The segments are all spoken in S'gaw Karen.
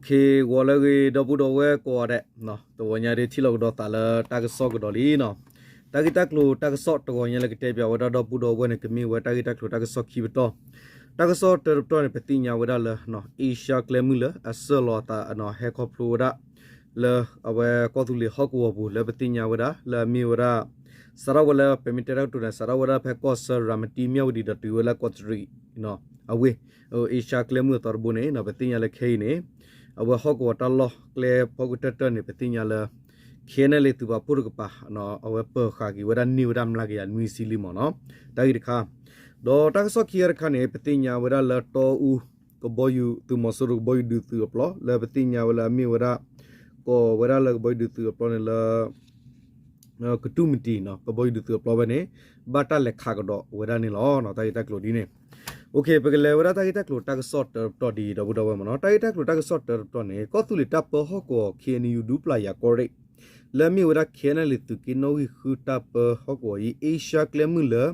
ဂီၤလၢအဂ့ၤ ဒီပုၢ်ဒီဝဲၢ်ကိးဂၤဒဲး, တဂီၤညါဒ်ထံၣ်လိာ်ကဒီးသးလၢတၢ်ကစီၣ်ကဒီးလံနီၤ. တၢ်ဂ့ၢ်တၢ်ကျိၤတၢ်ကစီၣ်တဂီၤညါလၢကတဲပၠးဝဲဒၣ်ဒီပုၢ်ဒီဝဲၢ်န့ၣ် ကမ့ၢ်ဝဲတၢ်ဂ့ၢ်တၢ်ကျိၤတၢ်ကစီၣ်ခံပတီၢ်. တၢ်ကစီၣ်တၢတပတီၢ်န့ၣ် ပသ့ၣ်ညါဝဲဒၣ်လၢ အ့ရှါကျဲမုၢ်လၢအစၢၢ်လီၤအသး ဟဲခီဖျိဝဲဒၣ် လၢအဝဲကီၢ်သူလ့ၤဟီၣ်ကဝီၤပူၤ လၢပသ့ၣ်ညါဝဲဒၣ် လၢအမ့ၢ်ဝဲဒၣ် စးထီၣ်ဝဲလၢ ပမ့ၢ်တဲတၢ်ကတိၤန့ၣ် စးထီၣ်ဝဲဒၣ်ဖဲကီၢ်ဆၢရၤမတံ မၠၣ်ဝတံၤဒီးတုၤဝဲလၢကီးတရံး အဝ့ၢ် အ့ရှါကျဲမုၢ်အသီတဘိန့ၣ် ပသ့ၣ်ညါလၢခဲအံၤန့ၣ် အဝဲဟီၣ်ကဝီၤတၢ်လီၢ်ကျဲဖီခိၣ်တၢၢ်တၢၢ်န့ၣ် ပသ့ၣ်ညါလၢ ခ့ၣ်အဲၣ်အဲၣ်လ့ၣ်သုးပာ်ဖှိၣ်တကပၤ အဝဲပၢၤဃာ်က့ၤဝဲဒၣ်န့ၢ်ဝဲဒၣ်မျးကယၤနွံဆံလံမ့ၢ်နီၤ. တၢ်ဂ့ၢ်တခါ ဒီးတၢ်ကစီၣ်ခံဂၤတခါန့ၣ် ပသ့ၣ်ညါဝဲဒၣ်လၢတီအူ ကဘီယူၤ သုးမီၤစိရိၤကဘီယူၤဒုးသုးအပျီ လၢပသ့ၣ်ညါဝဲလၢအမ့ၢ်ဝဲဒၣ် ကိးဝဲဒၣ်လၢကဘီယူၤဒုးသုးအပျီန့ၣ်လၢ ကတူၢ်မတံၤ ကဘီယူၤဒုးသုးအပျီဖဲန့ၣ် ဘၣ်တၢ်လဲၤခးကဒီးဝဲဒၣ်န့ၣ်လီၤ. တၢ်ဂ့ၢ်တၢ်ကျိၤဒ်န့ၣ် ပကလဲၤဝဲဒၣ်တၢ်ဂ့ၢ်တၢ်ကျိၤတၢ်ကစီၣ်တၢတပတီၢ်ဒ်အံၤ ဒီပုၢ်ဒီဝဲၢ်မ့ၢ်နီၤ. တၢ်ဂ့ၢ်တၢ်ကျိၤတၢ်ကစီၣ်တၢတပတီၢ်န့ၣ် ကီၢ်သူလ့ၤတၢ်ပၢဟီၣ်ကဝီၤ ခ့ၣ်အဲၣ်ယူၣ် ဒူပျၢ်ယၤကီၢ်ရ့ၣ် လၢအမ့ၢ်ဝဲဒၣ် ခ့ၣ်အဲၣ်အဲၣ်လ့ၣ်သုးက့နီၣ်ဂံၢ်ဃုတၢ်ပၢဟီၣ်ကဝီၤအံၤ အ့ရှါကျဲမုၢ်လၢ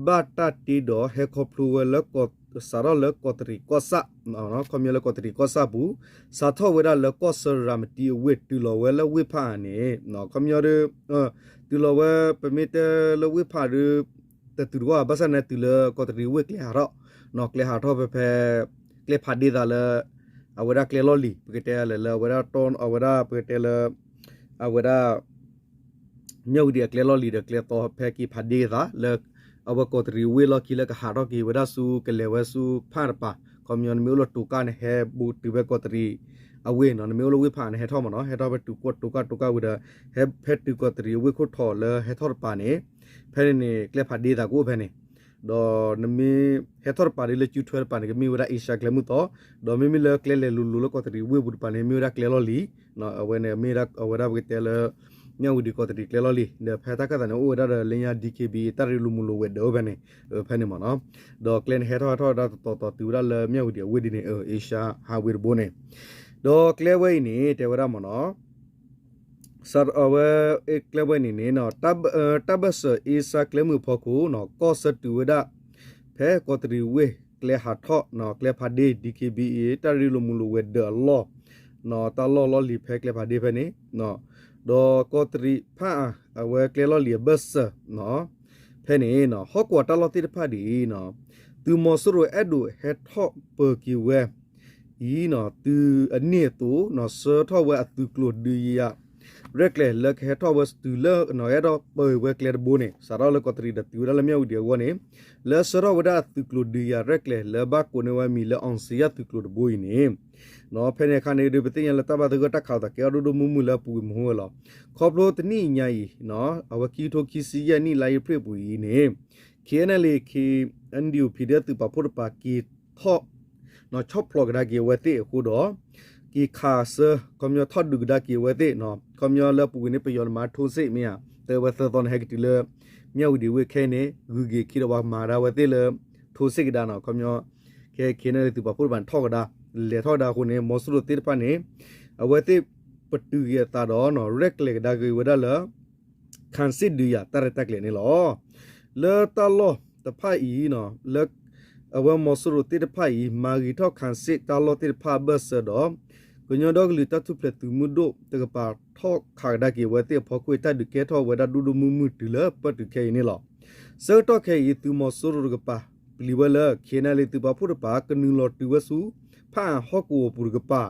ဘၣ်တၢ်တ့ဒီးဟဲခီဖျိဝဲလၢ စးထီၣ်လၢကီးတရံးကီၢ်ဆၣ် ခီပညီလၢကီးတရံးကီၢ်ဆၣ်ပူၤ စးထီၣ်ဝဲဒၣ်လၢကီၢ်ဆၢရၤမတံအဝ့ၢ် တုၤလီၤဝဲလၢဝ့ၢ်ဖးအါန့ၣ် ခီပညီဒီး တုၤလီၤဝဲ ပမ့ၢ်တဲလၢဝ့ၢ်ဖးဒီး တတုၤတဝၢ် ဘၣ်ဆၣ်န့ၣ်တုၤလၢကီးတရံးဝ့ၢ်ကျဲဟးထီၣ် ကျဲဟးထီၣ်ဖဲဖဲ ကျဲဖးဒ့သးလၢ အဝဲဒၣ်ကျဲလီၢ်လံၤ ပကတဲလၢ လၢအဝဲဒၣ်တီ အဝဲဒၣ်ပကတဲလၢ အဝဲဒၣ် မၠၣ်ဝတံၤအကျဲလီၢ်လံၤဒီးကျဲသီဖဲက့ၤဖးဒ့သးလၢ အဝဲကီးတရံးဝ့ၢ်လီၢ်ခံလၢကဟးထီၣ်က့ၤဝဲဒၣ်ဆူကလဲၤဝဲဆူဖးတပၤ ခီပညီနမ့ၢ်အိၣ်လၢတိကၢ်န့ၣ် ဟဲဘူးတုၤဖဲကီးတရံးအဝ့ၢ်နီၤ နမ့ၢ်အိၣ်လၢဝ့ၢ်ဖးန့ၣ် ဟဲထီၣ်မ့ၢ်နီၤ ဟဲထီၣ်ဖဲတုၤကီၢ်တိကၢ်တိကၢ်ဝံၤဒီး ဟဲဖဲတုၤကီးတရံးအဝ့ၢ်ခိၣ်ထီၣ်လၢဟဲထီၣ်တပၤန့ၣ် ဖဲန့ၣ်န့ၣ် ကျဲဖးဒ့သးကအိၣ်ဖဲန့ၣ် ဒီးနမ့ၢ်ဟဲထီၣ်တပၤဒီးလၢကၠူထွဲတပၤန့ၣ် ကမ့ၢ်ဝဲဒၣ်အ့ရှါကျဲမုၢ်သီ ဒီးမ့မ့ၢ်လၢကျဲလဲၤလိၤလိၤလၢကီးတရံးဝ့ၢ်ပူၤတပၤန့ၣ် မ့ၢ်ဝဲဒၣ်ကျဲလီၢ်လံၤ အဝဲန့ၣ်မ့ၢ်ဝဲဒၣ်ပကတဲလၢ မၠၣ်ဝတံၤကီးတရံးကျဲလီၢ်လံၤ ဒီးဖဲတၢ်ခၢၣ်သးန့ၣ် အိၣ်ဝဲဒၣ်ဒီးလၢညါ DKBA တၢ်ရ့လိာ်မုာ်လိာ်ဝဲၤဒၢးအိၣ်ဖဲန့ၣ် ဖဲန့ၣ်မ့ၢ်နီၤ ဒီးကျဲန့ၣ်ဟဲထီၣ်ဟဲထီၣ်ဝဲဒၣ်တတီၤတီၤတုၤဝဲဒၣ်လၢမၠၣ်ဝတံၤအဝ့ၢ်ဒ်န့ၣ် အ့ရှါဟးဝ့ၢ်တဘိန့ၣ် ဒီးကျဲဝဲအံၤန့ၣ် တဲဝဲဒၣ်မ့ၢ်နီၤ အဝဲ ကျဲဝဲန့ၣ်န့ၣ် တၢ်ဘၢၣ်စၢၤအ့ရှါကျဲမုၢ်အဖီခိၣ် ကီၢ်ဆၢတုၤဝဲဒၣ် ဖဲကီးတရံးဝ့ၢ်ကျဲဟးထီၣ် ကျဲဖးဒ့ DKBA တၢ်ရ့လိာ်မုာ်လိာ်ဝဲၤဒၢးအလီၢ် တၢ်လီၢ်လီၢ်လံၤဖဲကျဲဖးဒ့ဖဲန့ၣ် ဒီးကီးတရံးဖးအါ အဝဲကျဲလီၢ်လံၤအဘၢၣ်စၢၤ ဖဲန့ၣ် ဟီၣ်ကဝီၤတၢ်လီၢ်သ့ၣ်တဖၣ်ဒ်အံၤ သုးမီၤစိရိၤအဲၣ်ဒိးဟဲထီၣ်ပၢၤက့ၤဝဲ အံၤ တုၤအနံၣ်အသိး ဆှၢထီၣ်ဝဲအသုးကျိၤဒုးယၤ ရဲၣ်ကျဲၤလၢကဟဲထီၣ်ဝဲတုၤလၢ အဲၣ်ဒိးပၢၤဝဲကျဲတဘိန့ၣ် စးထီၣ်လၢကီးတရံးဒီးတုၤဝဲဒၣ်လၢမၠၣ်ဝတံၤအဂီၢ်န့ၣ် လၢဆှၢထီၣ်ဝဲဒၣ်အသုးကျိၤဒုးယၤရဲၣ်ကျဲၤလၢဘၣ်ကိးန့ၢ်ဝဲမံၤလၢ အောင်ဇေယျ သုးကျိၤတဘိအံၤန့ၣ် ဖဲန့ၣ်အခါန့ၣ်ဒီး ပသ့ၣ်ညါလၢတၢ်ဘၣ်သဂၢၢ်တၢ်ခးလိာ်သးကဲထီၣ်ဒိၣ်ဒိၣ်မုၢ်မုၢ်လၢအပူၤကွံာ်မ့ၢ်ဝဲလီၤ. ခီဖျိတနံၣ်အံၤညါအံၤ အဝဲခံကထိခံဆံယဲၢ်နံၣ်လါအ့ဖြ့ၣ်အပူၤအံၤန့ၣ် KNLA KNDO PDF သုးပာ်ဖှိၣ်တကပၤ က့ၤထီၣ် ဆီၣ်ဖျိးကဒါက့ၤအဝဲသ့ၣ်အဃိဒီး က့ၤခးဆၢ ခီပညီထီၣ်ဒုးကဒါက့ၤအဝဲသ့ၣ် ခီပညီလၢအပူၤကွံာ်န့ၣ် ပယီၤန့ၣ်မၤထိစ့ၣ်မ့ၢ်ဧါ တဲဝဲသၢသီန့ၣ် ဟဲက့ၤတုၤလၢ မၠၣ်ဝတံၤဝ့ၢ်ခဲအံၤန့ၣ် ဂုၤက့ၤခံဒီးပှၤမၤကဒါဝဲသ့ၣ်လၢ ထိစ့ၣ်ကဒါနီၤ ခီပညီ ခဲခဲန့ၣ်သုးပာ်ဖှိၣ်တကပၤန့ၣ်ထီၣ်ကဒါ လဲၤထီၣ်ကဒါအဃိန့ၣ် မီၤစိရိၤသ့ၣ်တဖၣ်န့ၣ် အဝဲသ့ၣ်ပတုာ်က့ၤအသးဒီး ရဲၣ်ကျဲၤကဒါက့ၤဝဲဒၣ်လၢ ခၣ်စ့ၣ်ဒုးယၤတၢ်ရဲၣ်တၢ်ကျဲၤန့ၣ်လီၤ. လၢတၢ်လီၢ်တဖၣ်အံၤ လၢ အဝဲမီၤစိရိၤသ့ၣ်တဖၣ်အံၤ မၤဂ့ၤထီၣ်ခၣ်စ့ၣ်တၢ်လီၢ်သ့ၣ်တဖၣ်အဘၢၣ်စၢၤဒီး ကညီဒီကလုာ်တၢ်ထူၣ်ဖျဲးသုးမုၢ်ဒိၣ်တကပၤထီၣ်ခးကဒါက့ၤအဝဲသ့ၣ်အဖီခိၣ် တၢ်ဒုးကဲထီၣ်ဝဲဒၣ်ဒိၣ်ဒိၣ်မုၢ်မုၢ်တုၤလၢပၢၢ်တုၤခဲအံၤန့ၣ်လီၤ. ဆၢကတီၢ်ခဲအံၤ သုးမီၤစိရိၤတကပၤ ပျံၤဝဲလၢ KNLA သုးပာ်ဖှိၣ်တကပၤ ကနုာ်လီၤတုၤဝဲဆူ ဖးအါဟီၣ်ကဝီၤပူၤတကပၤ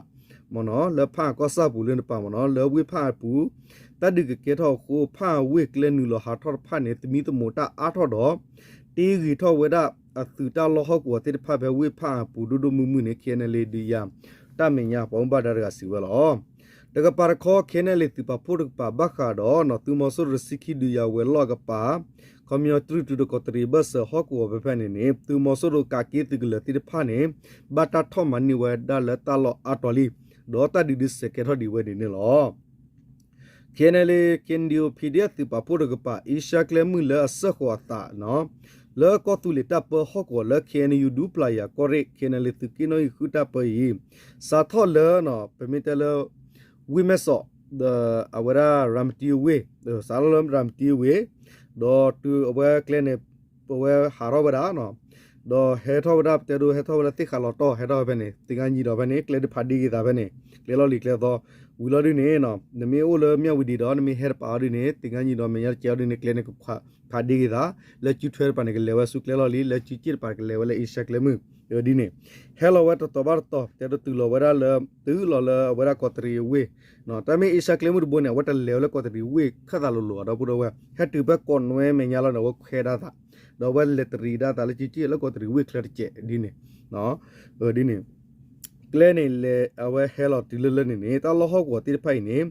မ့ၢ်နီၤ လၢဖးအါကီၢ်ဆၣ်ပူၤလၢတကပၤမ့ၢ်နီၤ လၢဝ့ၢ်ဖးအါပူၤ တၢ်ဒုးကကဲထီၣ်အဃိ ဖးအါဝ့ၢ်ကျဲနုာ်လီၤဟးထီၣ်တဖၣ်န့ၣ် သမံသမိးတၢ်အါထီၣ်ဒီး တ့ဂ့ၤထီၣ်ဝဲဒၣ်အသုးတၢ်လီၢ်ဟီၣ်ကဝီၤသ့ၣ်တဖၣ်ဖဲဝ့ၢ်ဖးအါပူၤဒိၣ်ဒိၣ်မုၢ်မုၢ်န့ၣ် KNLA ဒုးယၤ တၢ်မဲာ်ညါပှၤမူဘၣ်ဒါတဂၤစံးဝဲလီၤ. တကပၤတခီ KNLA သုးပာ်ဖှိၣ်တကပၤဘၣ်ဃးဒီး သုးမီၤစိရိၤတဆံခံဒုးယၤဝဲၤလီၢ်အကပၤ ခီပညီတြုၢ်တုၤဒီးကီးတရံးဘၢၣ်စၢၤဟီၣ်ကဝီၤဖဲဖဲန့ၣ်န့ၣ် သုးမီၤစိရိၤကးက့ၣ်သုးကလၢၤသ့ၣ်တဖၣ်န့ၣ် ဘၣ်တၢ်ထီၣ်မၤန့ၢ်ဝဲဒၣ်လၢတၢ်လီၢ်အါတီၤလံ ဒီးတၢ်ဒုးဒုးစဲးကဲထီၣ်ဒံးဝဲန့ၣ်န့ၣ်လီၤ. KNLA KNDO PDF သုးပာ်ဖှိၣ်တကပၤ အ့ရှါကျဲမုၢ်လၢအစၢၢ်ဃီၤအသး လၢကီၢ်သူလ့ၤတၢ်ပၢဟီၣ်ကဝီၤလၢ KNU ဒူပျၢ်ယၤကီၢ်ရ့ၣ် KNLA သုးက့နီၣ်ဂံၢ်ဃုတၢ်ပၢအံၤ စးထီၣ်လၢ ပမ့ၢ်တဲလၢ ဝ့ၢ်မဲၢ်စီး ဒီးအဝဲဒၣ်ရၤမတံအဝ့ၢ် စးထီၣ်လၢရၤမတံအဝ့ၢ် ဒီးတုၤအဝဲကျဲန့ၣ် ပဝဲဟးထီၣ်ဝဲဒၣ် ဒီးဟဲထီၣ်ဝဲဒၣ် ပတဲဒိ ဟဲထီၣ်ဝဲလၢသ့ၣ်ဃးလီၤတီၢ် ဟဲထီၣ်ဝဲဖဲန့ၣ် သ့ၣ်ညါညီဒီးဖဲန့ၣ် ကျဲဒုးဖးဒ့က့ၤသးဖဲန့ၣ် ကျဲလီၢ်လံၤကျဲသီ ဝံၤလီၤဒုးန့ၣ် နမ့ၢ်အိၣ်လၢမၠၣ်ဝံၤဒံးဒီး နမ့ၢ်ဟဲတပာ်အီၤဒုးန့ၣ် သ့ၣ်ညါညီဒီးမဲာ်ညါတကဲအီၤဒုးန့ၣ် ကျဲန့ၣ်ကဖးဒ့က့ၤသး လၢစုထွဲတပၤန့ၣ် ကလဲၤဝဲဆူကျဲလီၢ်လံၤ လၢစုစ့ၣ်တပၤကလဲၤဝဲလၢအ့ရှါကျဲမုၢ် ဒ်န့ၣ် ဟဲလီၤဝဲတတီၤဘၣ်တတီၤ တဲဒိးတုၤလီၤဝဲဒၣ်လၢ တုၤလီၤလၢအဝဲဒၣ်ကီးတရံးအဝ့ၢ် တၢ်မ့ၢ်အ့ရှါကျဲမုၢ်တဘိန့ၣ် အဝဲတလဲၤဝဲလၢကီးတရံးဝ့ၢ်ခၢၣ်သးလိၤလိၤ ဒီပုၢ်ဒီဝဲၢ် ဟဲတုၤဖဲကိးနွဲမဲာ်ညါလီၤန့ၣ် အဝဲခွဲဒၣ်သး ဒီးအဝဲလဲၤတရံးဒၣ်သးလၢစုစ့ၣ်လၢကီးတရံးဝ့ၢ်ချၢတကဲးဒ်န့ၣ် ဒ်န့ၣ် ကျဲန့ၣ်လဲၤအဝဲဟဲလီၤတုၤလၢလၢန့ၣ်န့ၣ် တၢ်လီၢ်ဟီၣ်ကဝီၤသ့ၣ်တဖၣ်အံၤန့ၣ်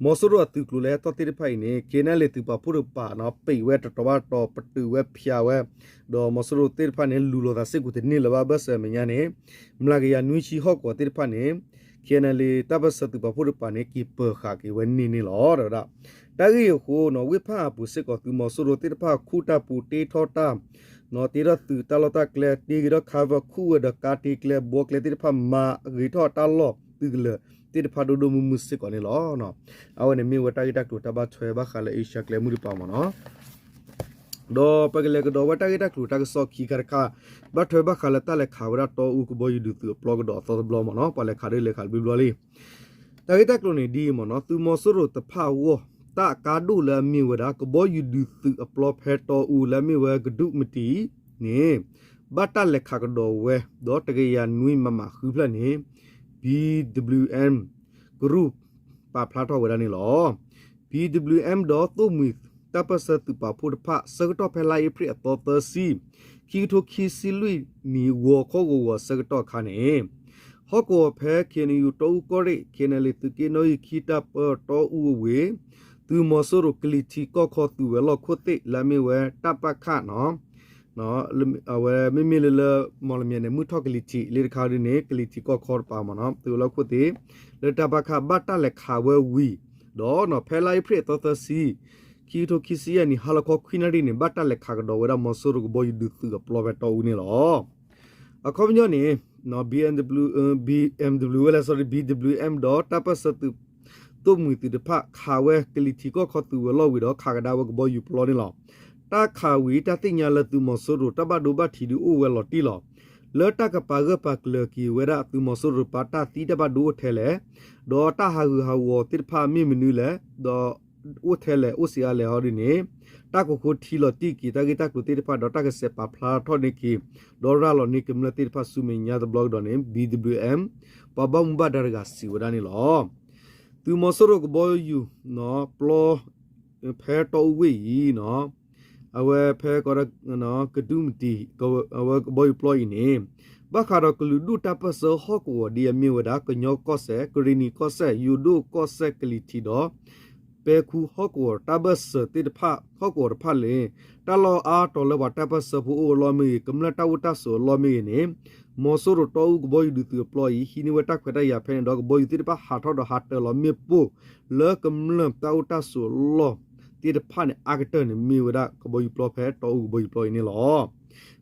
မီၤစိရိၤအသုးကျိၤလၢဟဲထီၣ်သ့ၣ်တဖၣ်အံၤန့ၣ် KNLA သုးပာ်ဖှိၣ်တကပၤ ပံးဝဲတတီၤဘၣ်တတီၤ ပတုာ်ဝဲဖၠးဝဲ ဒီးမီၤစိရိၤသ့ၣ်တဖၣ်န့ၣ် လူၤလိာ်သးစ့ၢ်ကီးတန့ၢ်လၢၤဘၣ်ဘၢၣ်စၢၤအမဲာ်ညါန့ၣ် မျးကယၤနွံဆံဟီၣ်ကဝီၤသ့ၣ်တဖၣ်န့ၣ် KNLA တၢ်ပၢၢ်ဆၢသုးပာ်ဖှိၣ်တကပၤန့ၣ် က့ၤပၢၤဃာ်က့ၤဝဲန့ၢ်န့ၣ်လီၤ တဲဝဲဒၣ် တၢ်ဂ့ၢ်အဃိနီၤ ဝ့ၢ်ဖၣ်အပူၤစ့ၢ်ကီး သုးမီၤစိရိၤသ့ၣ်တဖၣ်ခူၣ်တၢ်ပူၤတ့ထီၣ်တၢ် တ့ထီၣ်သုးတၢ်လီၢ်တၢ်ကျဲ တ့ဂ့ၤထီၣ် cover ခူၣ်ဝဲဒီးကါတ့ကျဲ ဘှီကျဲသ့ၣ်တဖၣ် မၤဂ့ၤထီၣ်တၢ်လီၢ်သုးကလၢၤသ့ၣ်တဖၣ်ဒိၣ်ဒိၣ်မုၢ်မုၢ်စ့ၢ်ကီးန့ၣ်လီၤ. အဝဲန့ၣ်မ့ၢ်ဝဲတၢ်ဂ့ၢ်တၢ်ကျိၤတၢ်ဘၣ်ထွဲဘၣ်ဃးလၢအ့ရှါကျဲမုၢ်တကပၤမ့ၢ်နီၤ ဒီးပကလဲၤကဒီးဝဲတၢ်ဂ့ၢ်တၢ်ကျိၤတၢ်ကစီၣ်ခံခါတခါ ဘၣ်ထွဲဘၣ်ဃးလၢတၢ်လဲၤခးဝဲဒၣ်တီအူကဘီယူၤဒုးသုးအပျီကဒီးအသီတဘျီမ့ၢ်နီၤ ပှၤလဲၤခးဒ်လဲၤခးတဘျီဘျီလံ တၢ်ဂ့ၢ်တၢ်ကျိၤန့ၣ်ဒ်အံၤမ့ၢ်နီၤ သုးမီၤစိရိၤတဖၣ်အဂီၢ် တၢ်အကါဒိၣ်လၢအမ့ၢ်ဝဲဒၣ် ကဘီယူၤဒုးသုးအပျီဖဲတီအူလၢအမ့ၢ်ဝဲကဒုးမတံၤန့ၣ် ဘၣ်တၢ်လဲၤခးကဒီးဝဲ ဒီးတကယၤနွံမမဃုဖျၢၣ်န့ၣ် BWM ကရူၢ် ပာ်ဖျါထီၣ်ဝဲဒၣ်န့ၣ်လီၤ. BWM ဒီးသိၣ်မှံၤတၢ်ပၢၢ်ဆၢသုးပာ်ဖှိၣ်တဖၣ် ဆၢကတီၢ်ဖဲလါအ့ဖြ့ၣ်အသီသၢဆံ ခံကထိခံဆံလွံၢ်နံၣ် ဂီၤခီဂီၤဂီၤဆၢကတီၢ်အခါန့ၣ် ဟီၣ်ကဝီၤဖဲ KNU တီအူကီၢ်ရ့ၣ် KNLA သုးက့နီၣ်ဂံၢ်ခံတၢ်ပၢတီအူအဝ့ၢ် သုးမီၤစိရိၤကလံၤထံးကီၢ်ခီသုးဝဲၤလီၢ်ခိၣ်သ့ၣ်လၢအမ့ၢ်ဝဲတၢ်ပၣ်ခၣ်နီၤ အဝဲမ့မ့ၢ်လၢလၢ မီၣ်လမၠဲၣ်န့ၣ် မုၢ်ထီၣ်ကလံၤထံးလၢတခါဒ်န့ၣ် ကလံၤထံးကီၢ်ခီတပၤမ့ၢ်နီၤ သုးဝဲၤလီၢ်ခိၣ်သ့ၣ် လၢတၢ်ပၣ်ခၣ်ဘၣ်တၢ်လဲၤခးဝဲဝံၤ ဒီးဖဲလါအ့ဖြ့ၣ်အသီသၢဆံ ခံကထိခံဆံယဲၢ်နံၣ် ဟါလီၤခီခွံနၣ်ရံၣ်န့ၣ် ဘၣ်တၢ်လဲၤခးကဒီးဝဲဒၣ်မီၤစိရိၤကဘီယူၤဒုးသုးအပျီဖဲတီအူန့ၣ်လီၤ. အခီပညီန့ၣ် BM, BMW ဝဲလဲၣ် sorry BWM ဒီးတၢ်ပၢၢ်ဆၢသုး သိၣ်မှံၤသုးတဖၣ် ခးဝဲကလံၤထံးကီၢ်ခီသုးဝဲၤလီၢ်ဝံၤဒီး ခးကဒါဝဲကဘီယူၤပျီန့ၣ်လီၤ. တၢ်ခးဝံၤ တၢ်သ့ၣ်ညါလၢသုးမီၤစိရိၤ တၢ်ဘၣ်ဒိဘၣ်ထံးဒုးအိၣ်ဝဲလီၤတံၢ်လီၤ. လၢတၢ်ကပာ်ဂၢၢ်ပာ်ကျၢၤက့ၤဝဲဒၣ်သုးမီၤစိရိၤတပၤ တၢ်သံတၢ်ဘၣ်ဒိအိၣ်ထဲလဲၣ်, ဒီးတၢ်ဟးဂူာ်ဟးဂီၤသ့ၣ်တဖၣ်မ့ၢ်မနုၤလဲၣ်, ဒီး အိၣ်ထဲလဲၣ်အိၣ်ဆံးအါလဲၣ်ဟီဒ်န့ၣ် တၢ်ကဃိထံလီၤတံၢ်က့ၤ တၢ်ဂ့ၢ်တၢ်ကျိၤသ့ၣ်တဖၣ် ဒီးတၢ်ကစဲးပာ်ဖျါထီၣ်န့ၢ်က့ၤ ဒီးရၤလီၤန့ၢ်ကမျၢၢ်သ့ၣ်တဖၣ်ဆူမဲာ်ညါတဘျီကဒီးန့ၣ် BWM ပှၤဘၣ်မူဘၣ်ဒါတဂၤစံးဝဲဒၣ်န့ၣ်လီၤ. သုးမီၤစိရိၤကဘီယူၤ ပျီ ဖဲတီအူဝ့ၢ်အံၤ အဝဲဖဲကီး ကဒုးမတံၤ အဝဲကဘီယူၤပျီအံၤန့ၣ် ဘၣ်ဃးဒီးကလုာ်ဒူၣ်တၢ်ပၢၢ်ဆၢဟီၣ်ကဝီၤဒ်အမ့ၢ်ဝဲဒၣ် ကညီကီၢ်စဲၣ်, ကရ့ၣ်နံၤကီၢ်စဲၣ်, ယိၤဒိၣ်ကီၢ်စဲၣ်ကလံၤထံးဒီး ပဲခူဟီၣ်ကဝီၤတၢ်ပၢၢ်ဆၢသ့ၣ်တဖၣ် ဟီၣ်ကဝီၤတဖၣ်န့ၣ် တၢ်လီၢ်အါတီၤလၢပှၤတၢ်ပၢၢ်ဆၢဖိအိၣ်အလီၢ်မ့ၢ်ဂ့ၤ, ကမျၢၢ်တၢ်အိၣ်တၢ်ဆိးအလီၢ်မ့ၢ်ဂ့ၤန့ၣ် မီၤစိရိၤတီအူကဘီယူၤဒုးသုးအပျီအံၤ ဟံးန့ၢ်ဝဲတၢ်ခွဲးတၢ်ယာ်ဖဲန့ၣ်ဒီး ကဘီယူၤသ့ၣ်တဖၣ်ဟးထီၣ်ဒီးဟးတၢၤလီၤမ့ၣ်ပိၢ် လၢကမျၢၢ်တၢ်အိၣ်တၢ်ဆိးအလီၢ်သ့ၣ်တဖၣ်န့ၣ် အါကတၢၢ်န့ၣ် မ့ၢ်ဝဲဒၣ်ကဘီယူၤပျီဖဲတီအူကဘီယူၤပျီအံၤန့ၣ်လီၤ.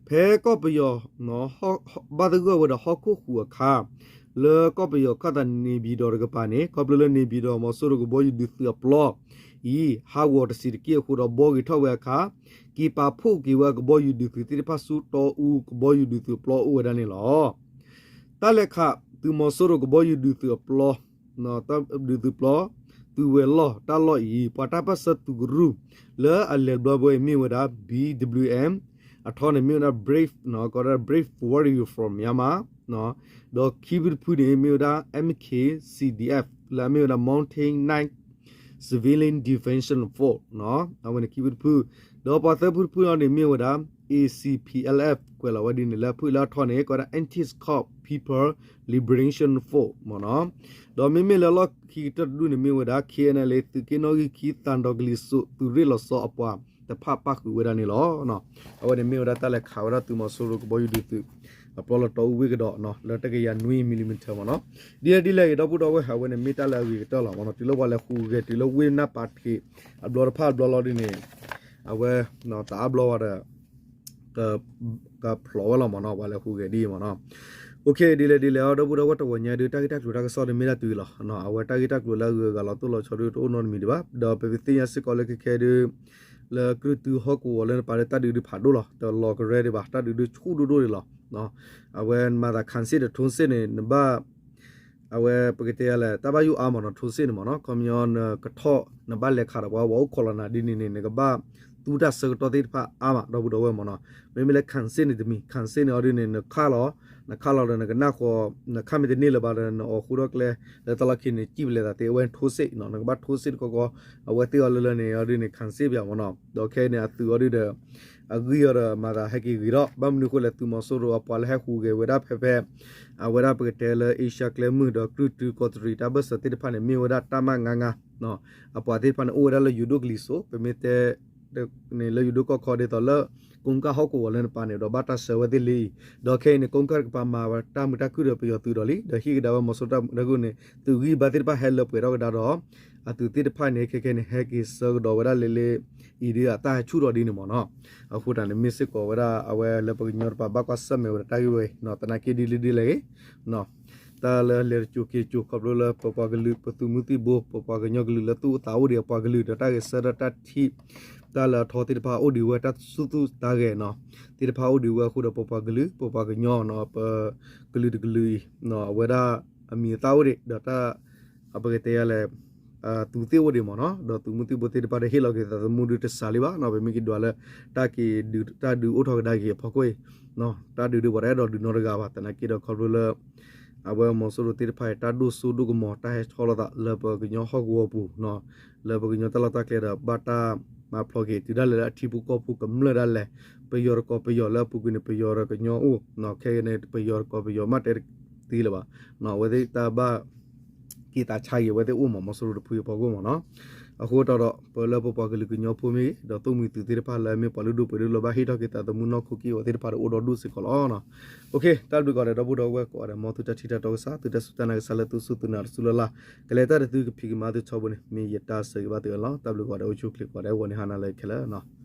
ဖဲကီၢ်ပယီၤ ဘၣ်သဂၢၢ်ဝဲဒီးဟီၣ်ခိၣ်ဟူးအခါ လၢကီၢ်ပယီၤခၣ်သးန့ၣ်ပၠံၤဒီးတကပၤန့ၣ် ခီဖျိလၢန့ၣ်ပၠံၤဒီးမီၤစိရိၤကဘီယူၤဒုးသုးအပျီအံၤ ဟးဂီၤတဆံးတက့ၢ်အဃိဒီး ဘှီဂ့ၤထီၣ်ဝဲအခါ က့ၤပာ်ဖှိၣ်က့ၤဝဲအကဘီယူၤဒုးသုးသ့ၣ်တဖၣ်ဆူတီအူကဘီယူၤဒုးသုးအပျီအိၣ်ဝဲဒၣ်န့ၣ်လီၤ. တၢ်လဲၤခးသုးမီၤစိရိၤကဘီယူၤဒုးသုးအပျီ ဒုးသုးပျီ သုးဝဲၤလီၢ်တၢ်လီၢ်အံၤ ပှၤတၢ်ပၢၢ်ဆၢသုးကရူၢ် လၢအလဲၤတဘျီဝဲအံၤမ့ၢ်ဝဲဒၣ် BWM အထီန့ၣ်မ့ၢ်ဝဲဒၣ် Brave ကီးဒၣ် Brave Warrior for Myanmar ဒီးခံဖုတဖုန့ၣ်မ့ၢ်ဝဲဒၣ် MKCDF လၢအမ့ၢ်ဝဲဒၣ် Mountain Knight Civilian Defense Force အဝဲန့ၣ်ခံဖုတဖု ဒီးပှၤသၢဖုတဖုလီၤန့ၣ်မ့ၢ်ဝဲဒၣ် A C P L F ကွဲးလီၤဝဲဒ်န့ၣ် လၢဖုၣ်လၢအထီန့ၣ် ကီးဒၣ် Antis Cop People Liberation Force မ့ၢ်နီၤ ဒီးမ့မ့ၢ်လၢလီၢ်ခံကတၢၢ်တဒူၣ်န့ၣ်မ့ၢ်ဝဲဒၣ် K N L A သုးက့နီၣ်ဂံၢ်ခံ သၣ်ဒီးကလံၤစိး သုးရ့ၣ်လီၤဆီအပှၤတဖၣ်ပၣ်ဃုာ်ဝဲဒၣ်န့ၣ်လီၤ. အဝဲန့ၣ်မ့ၢ်ဝဲဒၣ်တၢ်လဲၤခးဝဲဒၣ်သုးမီၤစိရိၤကဘီယူၤဒုးသုး အပျီလၢတီအူဝ့ၢ်ကဒီး လၢတကယၤနွံ millimeter မ့ၢ်နီၤ ဒ်လဲၣ်ဒ်လဲၣ်ဂ့ၤ ဒီပုၢ်ဒီဝဲၢ် အဝဲန့ၣ်မ့ၢ်တၢ်လၢအဂ့ၤကတၢၢ်လီၤမ့ၢ်နီၤ တုၤလၢပှၤလဲၤဟူးဂဲၤ တုၤလၢဝ့ၢ်နၢ်ပာ်ထံး အဘျီတဖၣ်အဘျီလီၤဒ်န့ၣ် အဝဲ တအါဘျီဝဲဒီး ကဖျိးဝဲလီၤမ့ၢ်နီၤ ပှၤလဲၤဟူးဂဲၤဒ်အံၤမ့ၢ်နီၤ ဒ်လဲၣ်ဒ်လဲၣ်အီၤ ဒီပုၢ်ဒီဝဲၢ် တဂီၤညါဒုး တၢ်ဂ့ၢ်တၢ်ကျိၤတၢ်ကစီၣ်န့ၣ်မ့ၢ်ဒၣ်တုၤအံၤလီၤ. အဝဲတၢ်ဂ့ၢ်တၢ်ကျိၤလၢအဂုၤအဂၤလီၤတိၢ်လီၤဆီဒုး တအိၣ်နီတမံၤဒံးဘၣ် ဒီးပသ့ၣ်ညါစ့ၢ်ကီးလၢခဲခဲဒုး လၢကြုၢ်တုဟီၣ်ကဝီၤလၢနပာ်ဒီးတၢ်ဒုးဒုးဖးဒိၣ်လီၤ, တလီၤကရဲဒံးဘၣ်, တၢ်ဒုးဒုးဆူၣ်ဒိၣ်ဒိၣ်ဒံးလီၤ. အဝဲမၤသး ခံစစ် ဒီး ထိုးစစ် န့ၣ် နဘၣ် အဝဲပကတဲလဲၣ် တၢ်ဘၣ်ယိၣ်အါမးနီၤ, ထိုးစစ် န့ၣ်မးနီၤ, ခီပညီနကထီၣ် နဘၣ်လဲၤခးဒီးပှၤ ပှၤအိၣ်ခိးလီၤနၤဒ်န့ၣ်န့ၣ် နကဘၣ်သူတၢ်ဆၢကတီၢ်သ့ၣ်တဖၣ်အါမး ဒီပုၢ်ဒီဝဲၢ်မးနီၤ. မ့မ့ၢ်လၢ ခံစစ် န့ၣ်တမံၤ, ခံစစ် န့ၣ်အီၤဒ်န့ၣ် နခးလီၤ, နခးလီၤဒီးနကနၣ်ဃီ, နခးမ့ၢ်တန့ၢ်လၢၤဘၣ်ဒီး နအိးဃူထီၣ်ကျဲ လၢတၢ်လီၢ်ခံန့ၣ် စံၣ်ပလဲၤသးသ့ အဝဲ ထိုးစစ် နီၤ, နကဘၣ် ထိုးစစ် တခီခီ, အဝဲသ့ၣ်အီၤလၢလၢန့ၣ်အီၤဒ်န့ၣ် ခံစစ် ပၠးမးနီၤ. ဒီးခဲအံၤန့ၣ် အသုးအီၤဒ်ဒီး အဂံၢ်အီၤဒီးမၤသးဟဲက့ၤဂ့ၤထီၣ်, ဘၣ်မနုၤအဃိလဲၣ် သုးမီၤစိရိၤအပှၤလၢဟဲဟူးဂဲၤဝဲဒၣ်ဖဲဖဲ အဝဲဒၣ်ပကတဲလၢ အ့ရှါကျဲမုၢ် ဒီးကြုၢ်တုကီးတရံးတၢ်ဘၢၣ်စၢၤသ့ၣ်တဖၣ်န့ၣ် မ့ၢ်ဝဲဒၣ် တပ်မ ငါးငါး အပှၤသ့ၣ်တဖၣ်န့ၣ် အိၣ်ဝဲဒၣ်လၢယိၤဒိၣ်ကလံၤစိး, ပမ့ၢ်တဲ န့ၣ်လၢယိၤဒိၣ်ကီၢ်ခီဒ်သိးလၢ ကိကၣ်ဟီၣ်ကဝီၤလၢနပာ်န့ၣ် ဒီးဘၣ်တၢ်ဆှၢဝဲသ့ၣ်လံအံၤ, ဒီးခဲအံၤန့ၣ် ကိကၣ်တကပၤမၤဝဲတၢ်မုာ်တၢ်ခုၣ်ဒီးပယီၤသုးဒီးလံ, ဒီးဟ့ၣ်ကဒါဝဲမီၤစိရိၤတၢ်မုာ်တၢ်ခုၣ်န့ၣ် သုးဂံၢ်ဘါသ့ၣ်တဖၣ်ဟဲလၢပှဲၤထီၣ်ကဒါဒီး အသုးသ့ၣ်တဖၣ်န့ၣ် ခဲခဲန့ၣ် ဟဲက့ၤဆၢကဒီးဝဲဒၣ်လၢလၢအံၤဒီးအတၢ်ဟဲဆူၣ်ထီၣ်ဒ်န့ၣ်မးနီၤ. အဃိတၢ်န့ၣ် မ့ၢ်စ့ၢ်ကီးဝဲဒၣ်အဝဲလၢပကညီတပၤဘၣ်ကွၢ်ဆၢၣ်မဲာ်ဝဲဒီးတၢ်ဂ့ၢ်ဝဲအံၤ, သနာ်က့ဒ်လဲၣ်ဒ်လဲၣ်ဂ့ၤ တၢ်လၢလဲၤတကၠိၤက့ၤကၠိၤခီဖျိလၢပပှၤကလုာ် ပသုးမုၢ်သံၣ်ဘိ ပပှၤကညီကလုာ်လၢသူၣ်အိၣ်သးအိၣ်ဒံးအပှၤကလုာ်ဒီးတၢ်ဂဲၤဆၢထၢၣ်တၢ်ထံၣ် တၢ်လၢအထီသ့ၣ်တဖၣ်အိၣ်ဒံးဝဲတၢ်သူၣ်ဆူၣ်သးဂဲၤနီၤ, သ့ၣ်တဖၣ်အိၣ်ဒံးဝဲအဃိဒီးပပှၤကလုာ် ပပှၤကညီနီၤ ပကလုာ်တကလုာ်အံၤ အဝဲဒၣ်အမံၤအသၣ်အိၣ်ဒံး ဒီးတၢ် အပကတဲယၤလဲၣ် သူးသ့ၣ်အိၣ်ဒံးမးနီၤ, ဒီးသုးမုၢ်သံၣ်ဘိသ့ၣ်တဖၣ်ဒီး ဟ့ၣ်လီၤက့ၤသးသမူဒုတစှၤလံဘၣ်နီၤ, ပမ့ၢ်က့ၤဒွးလၢ တၢ်က့ၤဒုး တၢ်ဒုးအိၣ်ထီၣ်ကဒါက့ၤအဖီခိၣ်အံၤ တၢ်ဒုးဒုးပှၤတအဲၣ်ဒိးဒုးနီတဂၤဘၣ်, သနာ်က့ဒီးခီဖျိလၢ အဝဲမီၤစိရိၤသ့ၣ်တဖၣ်အံၤ တၢ်ဒိၣ်စိဒိၣ်ကမီၤ တၢ်ဟဲထီၣ်လိာ်သးလၢပကညီဟီၣ်ကဝီၤပူၤနီၤ, လၢပကညီတၢ်လီၢ်တၢ်ကျဲဒီး ဘၣ်တၢ်မၤဖျိးက့ၤတုၤဒၣ်လဲာ်လၢအထံဖိကီၢ်ဖိကမျၢၢ်ဒၣ်လဲာ်, ပယီၤတကိးပယီၤလၢအပူၤကွံာ်န့ၣ် ပယီၤဒီးကညီအိၣ်နီၤ, ခဲအံၤန့ၣ် ပယီၤတကိးပယီၤမ့ၢ်တဲတသ့လၢၤဘၣ်, အဝဲသ့ၣ်တၢ်ဘၣ် က့ၤသးဆါက့ၤအဝဲသ့ၣ်အိၣ်မး မီၤစိရိၤတဖုအဖီခိၣ်မးနီၤ. အဃိတၢ်ဒီး ပလၢပပှၤကလုာ်ကညီဖိမ့ၢ်ဂ့ၤ ဒီးသိၣ်မှံၤသုးသ့ၣ်တဖၣ်လၢအမ့ၢ်ပှၤလုၢ်ဒိၣ်ပှ့ၤဒိၣ်လၢဘၣ်ဟ့ၣ်ထီၣ်က့ၤသးသမူနီၢ်ခိက့ၢ်ဂီၤသ့ၣ်တဖၣ်ဒီးအိၣ်ဒီဒူၣ်စ့ၢ်ကီးလီၤ. တၢ်ဘျုးကိးဂၤဒဲး ဒီပုၢ်ဒီဝဲၢ်ကိးဂၤဒဲး မ်သုတၢ်ထံၣ်တၢ်တီကစၢ် သုတၢ်စူၢ်တၢ်နာ်ကစၢ်လၢသုစူၢ်သုနာ်တစူၢ်လၢ်လၢ်, ကလဲၤတၢ်ဒီးသုကဖံးကမၤသုထီဘိန့ၣ် မ့ၢ်ယတၢ်ဆၢဂ့ၤဘၣ်သုလီၤ. တၢ်ဘျုးကိးဂၤဒဲး အိၣ်ဆူၣ်အိၣ်ချ့ကိးဂၤဒဲး ဂီၤန့ၣ်ဟါနၤလၢခဲလၢာ်